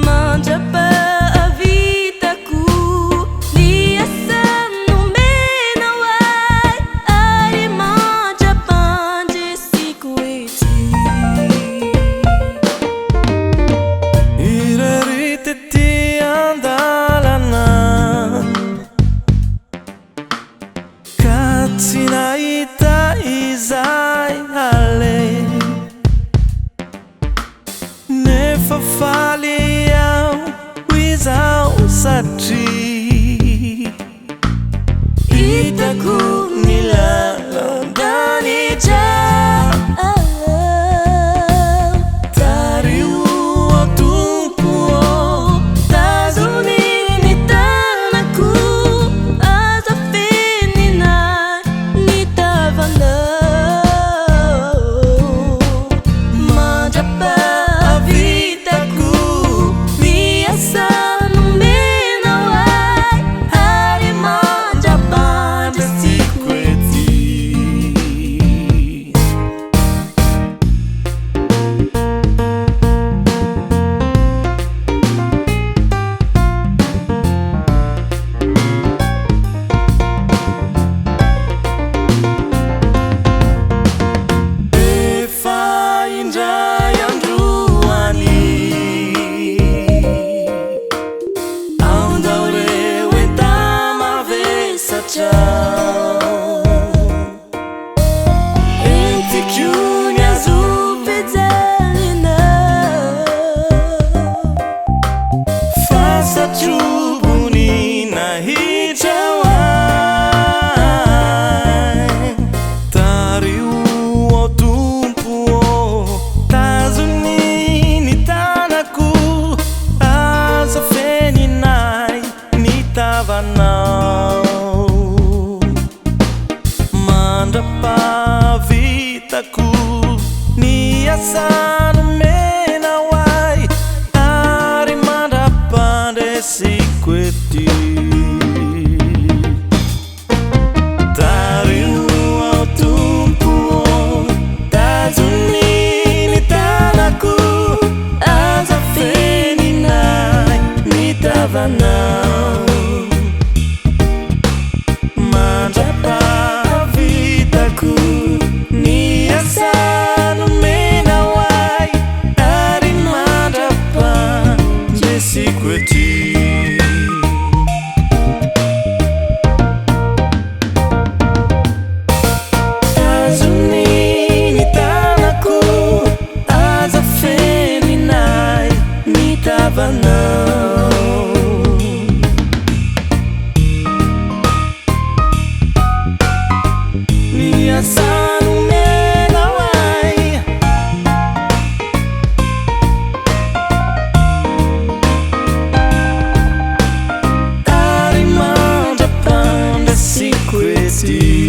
Mandra-pahavitako ny asa nomenao ahy ary mandra-pandresiko ety. Irery tety an-dalana ka tsy nahita izay haleha. Nefa faly aho izao satria hitako ny lalan-danitra. Tariho aho Tompo ô, Tazony ny tanako, aza afenina ny tavanao. Mandra-pahavitako ny asa nomenao ahy ary mandra-pandresiko ety. Efa indray androany andao ireo enta-mavesatra, entiko ny hazo fijaliana, fa satroboninahitra ho ahy. Tariho aho Tompo ô, tazony ny tanako, aza afenina ahy ny tavanao. Mandra-pahavitako ny asa nomenao ahy ary mandra-pandresiko ety. Tariho aho Tompo ô, tazony ny tanako, aza afenina ahy ny tavanao. Mandra-pahavitako ny asa nomenao ahy ary mandra-pandresiko ety. Tazony ny tanako, aza afenina ahy ny tavanao. Ny asa nomenao ahy ary mandra-pandresiko ety.